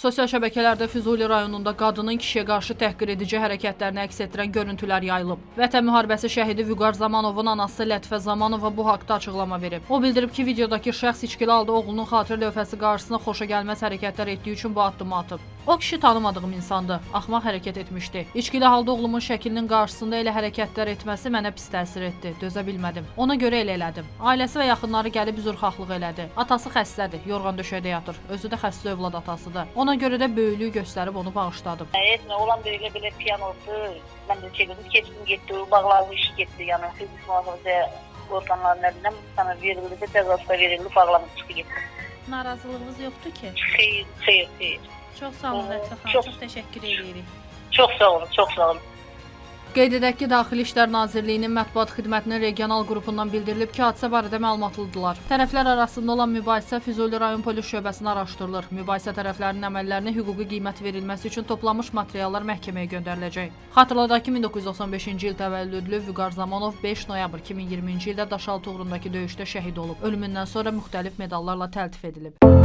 Sosial şəbəkələrdə Füzuli rayonunda qadının kişiyə qarşı təhqir edici hərəkətlərini əks etdirən görüntülər yayılıb. Vətən müharibəsi şəhidi Vüqar Zamanovun anası Lətifə Zamanova bu haqda açıqlama verib. O bildirib ki, videodakı şəxs içkili halda oğlunun xatirə lövhəsi qarşısında xoşagəlməz hərəkətlər etdiyi üçün bu addımı atıb. O kişi tanımadığım insandı. Axmaq hərəkət etmişdi. İçkili halda oğlumun şəklinin qarşısında elə hərəkətlər etməsi mənə pis təsir etdi. Dözə bilmədim. Ona görə elə elədim. Ailəsi və yaxınları gəlib üzrxahlıq elədi. Atası xəstədir, yorğan döşəkdə yatır. Özü də xəstə övlad atasıdır. Ona görə də böyüklük göstərib onu bağışladım. Etmə, olan belə belə piyan oldu. Mən də şey dedim, keçdim getdi, bağlandı, iş getdi. Yəni hüquq mühafizə orqanlarının əlindən sana verildi, cəzası da verildi, bağlandı, çıxdı getdi. Narazılığınız yoxdur ki? Xeyr, xeyr, xeyr. Çox sağ olun Lətifə xanım, Çox- çox təşəkkür edirik. Çox sağ olun, çox sağ olun. Qeyd edək ki, Daxili İşlər Nazirliyinin mətbuat xidmətinin regional qrupundan bildirilib ki, hadisə barədə məlumatlıdırlar. Tərəflər arasında olan mübahisə Füzuli rayon polis şöbəsində araşdırılır. Mübahisə tərəflərinin əməllərinə hüquqi qiymət verilməsi üçün toplanmış materiallar məhkəməyə göndəriləcək. Xatırladaq ki, 1995-ci il təvəllüdlü Vüqar Zamanov 5 noyabr 2020-ci ildə Daşaltı uğrundakı döyüşdə şəhid olub. Ölümündən sonra müxtəlif medallarla təltif edilib.